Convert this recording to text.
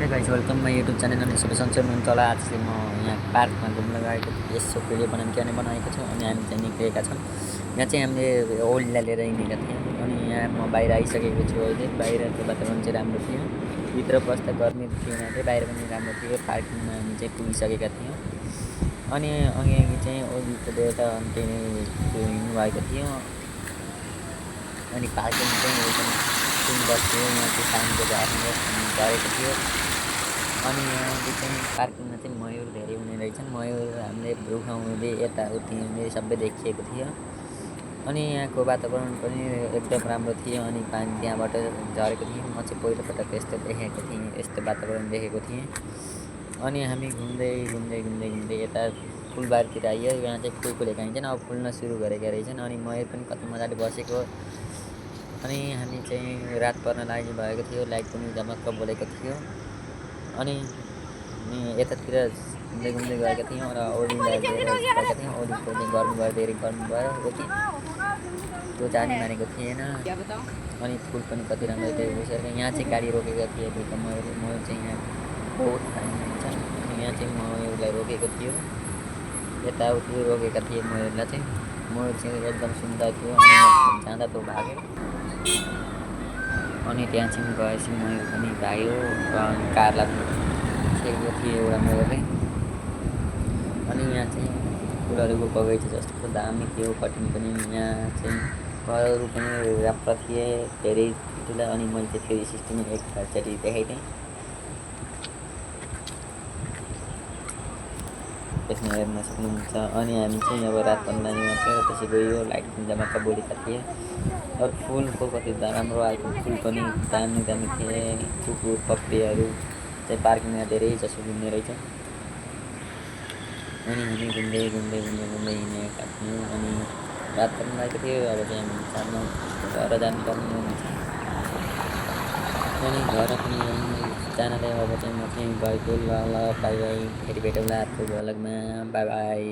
Hey guys welcome my YouTube channel अनि सबै सन्चै हुनुहुन्छ होला। आज चाहिँ म यहाँ पार्कमा घुम्न गएको थिएँ। यसो भिडियो बनाउनु किन बनाएको छु अनि हामी चाहिँ निक्लेका छौँ। यहाँ चाहिँ हामीले ओलीलाई लिएर हिँडेका थियौँ अनि यहाँ म बाहिर आइसकेको छु। अहिले बाहिरको वातावरण चाहिँ राम्रो थियो, भित्र बस्दा गर्मी थिएन थियो, बाहिर पनि राम्रो थियो। पार्किङमा हामी चाहिँ पुगिसकेका थियौँ अनि अघि चाहिँ ओलीको देउता अन्त्य हिँड्नुभएको थियो अनि पार्किङ चाहिँ एकदम सुन्दर थियो। यहाँ चाहिँ साइनको गरेको थियो अनि यहाँ चाहिँ पार्किङमा चाहिँ मयूर धेरै हुने रहेछन्। मयूर हामीले रुखाउँदै यताउति हिँड्दै सबै देखिएको थियो अनि यहाँको वातावरण पनि एकदम राम्रो थियो अनि पानी त्यहाँबाट झरेको थियो। म चाहिँ पहिलोपटक यस्तो देखेको थिएँ, यस्तो वातावरण देखेको थिएँ अनि हामी घुम्दै घुम्दै घुम्दै घुम्दै यता फुलबारीतिर आइयो। यहाँ चाहिँ फुल फुलेका हिँड्छन्, अब फुल्न सुरु गरेका रहेछन् अनि मयूर पनि कति मजाले बसेको अनि हामी चाहिँ रात पर्न लागि भएको थियो, लाइट पनि झमक्क बोलेको थियो अनि यतातिर घुम्दै घुम्दै गएका थियौँ र ओलीलाई लिएर गएका थियौँ। ओलीको चाहिँ गर्नुभयो, धेरै गर्नुभयो हो कि त्यो जाने मानेको थिएन अनि फुल पनि कति राम्रो थियो। उसरी यहाँ चाहिँ गाडी रोकेका थिए त्यो मयूर चाहिँ यहाँ बहुत हुन्छ अनि यहाँ चाहिँ मयूरलाई रोकेको थियो, यताउति रोकेका थिए मयूरलाई चाहिँ। मयूर चाहिँ एकदम सुन्दर थियो अनि जाँदा त भाग्यो अनि त्यहाँ चाहिँ गएपछि मयूर पनि भाग्यो र कारलाई खेलेको थिएँ एउटा मयूरले अनि यहाँ चाहिँ फुलहरूको बगैँचा जस्तो दामी थियो। कटिङ पनि यहाँ चाहिँ घरहरू पनि राम्रो थिए, धेरै ठुला अनि मैले चाहिँ 360 एकचोटि देखाइदिएँ। यसमा हेर्न सक्नुहुन्छ अनि हामी चाहिँ अब रात पर्न लागि मात्र त्यसै गयो। लाइट पनि जमाक्क बोलेका थिए और फुलको कति राम्रो आएको फुल पनि दामी दामी थिए। कुकुर पक्रियाहरू चाहिँ पार्किङमा धेरै जसो घुम्ने रहेछ अनि हामी घुम्दै घुम्दै घुम्दै घुम्दै हिँडेका थियौँ अनि रात पर्न लागेको थियो। अब चाहिँ हामी सानो घर जानुपर्ने हुन्छ अनि घर पनि जानलाई अब चाहिँ म चाहिँ गएको। ल बाई बाई, फेरि भेटौँला अर्को भ्लगमा। By by.